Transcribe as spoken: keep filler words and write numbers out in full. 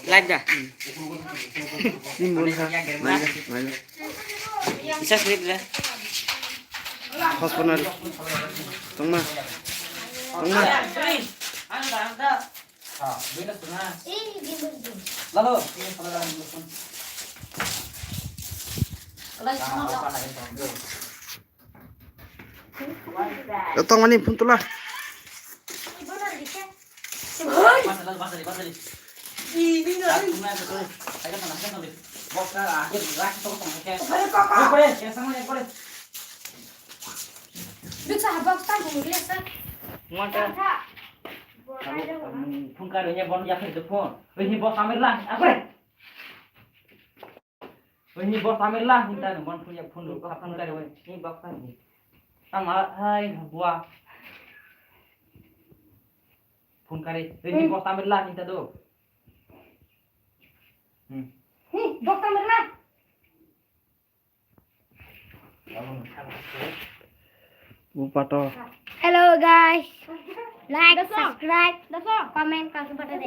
Live da. Ni mun ha. Mai, mai. Isa slip da. Hospon na. Tongma. Tongma. Lalo. Tongmani phone tula. Phone kar, ini bon ya phone. Ini bos amir lah, apa? Wei, ni boss amir lah, hinta ni mon punya phone ru, ka phone kare wei. Ni boss kan ni. Tang ma hai bua. Phone kare, wei, ni boss amir lah, hinta do. Hmm. Ni boss amir lah. Bupato. Hello guys. Like, subscribe, comment, kasu bata de.